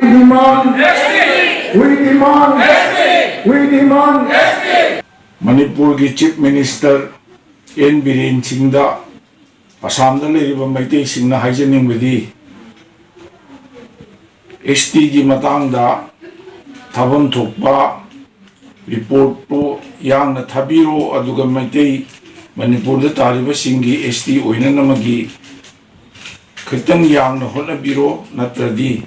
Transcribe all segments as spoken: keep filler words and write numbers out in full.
We demand, we demand, we demand. ꯃꯅꯤꯄꯨꯔꯒꯤ Chief Minister and Biren ꯁꯤꯡꯗ ꯑꯁꯥꯝꯗ ꯂꯩꯔꯤꯕ ꯃꯩꯇꯩꯁꯤꯡꯅ ꯍꯥꯏꯖꯅꯤꯡꯕꯗꯤ, ꯑꯦꯁ ꯇꯤꯒꯤ ꯃꯇꯥꯡꯗ ꯊꯥꯐꯝ ꯊꯣꯛꯄ ꯔꯤꯄꯣꯔꯠꯇꯨ ꯌꯥꯡꯅ ꯊꯥꯕꯤꯔꯣ, ꯑꯗꯨꯒ ꯃꯩꯇꯩ ꯃꯅꯤꯄꯨꯔꯗ ꯇꯥꯔꯤꯕꯁꯤꯡꯒꯤ ꯑꯦꯁ ꯇꯤ ꯑꯣꯏꯅꯅꯕꯒꯤ ꯈꯤꯇꯪ ꯌꯥꯡꯅ ꯍꯣꯠꯅꯕꯤꯔꯣ, ꯅꯠꯇ꯭ꯔꯗꯤ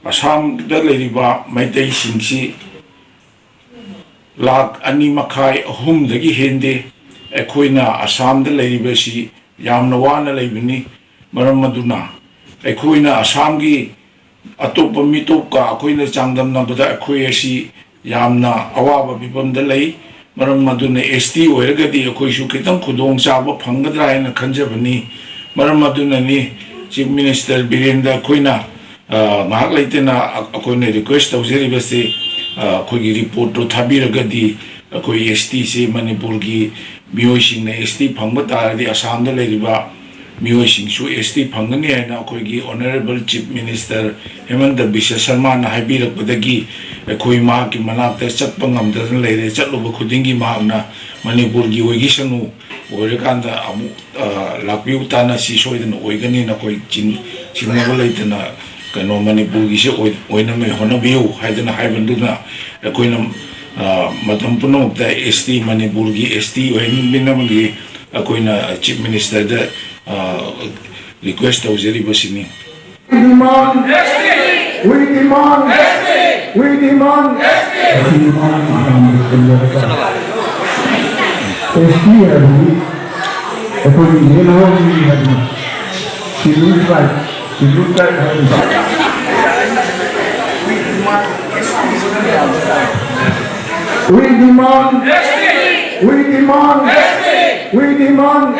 ꯑꯁꯥꯝꯗ ꯂꯩꯔꯤꯕ ꯃꯩꯇꯩꯁꯤꯡꯁꯤ ꯂꯥꯈ ꯑꯅꯤ ꯃꯈꯥꯏ, ꯑꯍꯨꯝꯗꯒꯤ ꯍꯦꯟꯗꯦ꯫ ꯑꯩꯈꯣꯏꯅ ꯑꯁꯥꯝꯗ ꯂꯩꯔꯤꯕꯁꯤ ꯌꯥꯝꯅ ꯋꯥꯅ ꯂꯩꯕꯅꯤ꯫ ꯃꯔꯝ ꯑꯗꯨꯅ ꯑꯩꯈꯣꯏꯅ ꯑꯁꯥꯝꯒꯤ ꯑꯇꯣꯞꯄ ꯃꯤꯇꯣꯞꯀ ꯑꯩꯈꯣꯏꯅ ꯆꯥꯡꯗꯝꯅꯕꯗ ꯑꯩꯈꯣꯏ ꯑꯁꯤ ꯌꯥꯝꯅ ꯑꯋꯥꯕ ꯐꯤꯕꯝꯗ ꯂꯩ꯫ ꯃꯔꯝ ꯑꯗꯨꯅ ꯑꯦꯁ ꯇꯤ ꯑꯣꯏꯔꯒꯗꯤ ꯑꯩꯈꯣꯏꯁꯨ ꯈꯤꯇꯪ ꯈꯨꯗꯣꯡꯆꯥꯕ ꯐꯪꯒꯗ꯭ꯔꯥ ꯍꯥꯏꯅ ꯈꯟꯖꯕꯅꯤ꯫ ꯃꯔꯝ ꯑꯗꯨꯅꯅꯤ Chief Minister ꯕꯤꯔꯦꯟꯗ ꯑꯩꯈꯣꯏꯅ, ꯑ, ꯉꯥꯏꯍꯥꯛ ꯂꯩꯇꯅ ꯑ-, ꯑꯩꯈꯣꯏꯅ ꯔꯤꯀ꯭ꯋꯦꯁ ꯇꯧꯖꯔꯤꯕꯁꯤ, ꯑ, ꯑꯩꯈꯣꯏꯒꯤ ꯔꯤꯄꯣꯔꯠꯇꯨ ꯊꯥꯕꯤꯔꯒꯗꯤ ꯑꯩꯈꯣꯏ ꯑꯦꯁ ꯇꯤꯁꯤ ꯃꯅꯤꯄꯨꯔꯒꯤ ꯃꯤꯑꯣꯏꯁꯤꯡꯅ ꯑꯦꯁ ꯇꯤ ꯐꯪꯕ ꯇꯥꯔꯗꯤ ꯑꯁꯥꯝꯗ ꯂꯩꯔꯤꯕ ꯃꯤꯑꯣꯏꯁꯤꯡꯁꯨ ꯑꯦꯁ ꯇꯤ ꯐꯪꯒꯅꯤ ꯍꯥꯏꯅ ꯑꯩꯈꯣꯏꯒꯤ Honourable Chief Minister ꯍꯦꯃꯟꯇ ꯕꯤꯁ꯭ꯋ ꯁꯔꯃꯥꯅ ꯍꯥꯏꯕꯤꯔꯛꯄꯗꯒꯤ ꯑꯩꯈꯣꯏ ꯃꯍꯥꯛꯀꯤ ꯃꯅꯥꯛꯇ ꯆꯠꯄ ꯉꯝꯗꯗꯅ ꯂꯩꯔꯦ꯫ ꯆꯠꯂꯨꯕ ꯈꯨꯗꯤꯡꯒꯤ ꯃꯍꯥꯛꯅ "ꯃꯅꯤꯄꯨꯔꯒꯤ ꯑꯣꯏꯈꯤꯁꯅꯨ, ꯑꯣꯏꯔꯀꯥꯟꯗ ꯑꯃꯨꯛ, ꯑ, ꯂꯥꯛꯄꯤꯌꯨ ꯇꯥꯟꯅꯁꯤ, ꯁꯣꯏꯗꯅ ꯑꯣꯏꯒꯅꯤ, ꯅꯈꯣꯏ ꯆꯤꯡ-, ꯆꯤꯡꯅꯕ ꯂꯩꯇꯅ ꯀꯩꯅꯣ ꯃꯅꯤꯄꯨꯔꯒꯤꯁꯦ ꯑꯣꯏ-, ꯑꯣꯏꯅꯕ ꯍꯣꯠꯅꯕꯤꯌꯨ" ꯍꯥꯏꯗꯅ ꯍꯥꯏꯕꯗꯨꯅ ꯑꯩꯈꯣꯏꯅ, ꯑ, ꯃꯇꯝ ꯄꯨꯝꯅꯃꯛꯇ ꯑꯦꯁ ꯇꯤ, ꯃꯅꯤꯄꯨꯔꯒꯤ ꯑꯦꯁ ꯇꯤ ꯑꯣꯏꯍꯟꯕꯤꯅꯕꯒꯤ ꯑꯩꯈꯣꯏꯅ Chief Ministerꯗ, ꯑ, ꯔꯤꯀ꯭ꯋꯦꯁ ꯇꯧꯖꯔꯤꯕꯁꯤꯅꯤ꯫ We demand, we demand, we demand. S T ꯍꯥꯏꯕꯗꯤ ꯑꯩꯈꯣꯏꯒꯤ ꯌꯦꯜꯍꯧꯃꯤ ꯍꯥꯏꯕꯅꯤ꯫ Scheduled tribe, Scheduled tribe ꯍꯥꯏꯕꯅꯤ꯫ We demand, we demand, we demand.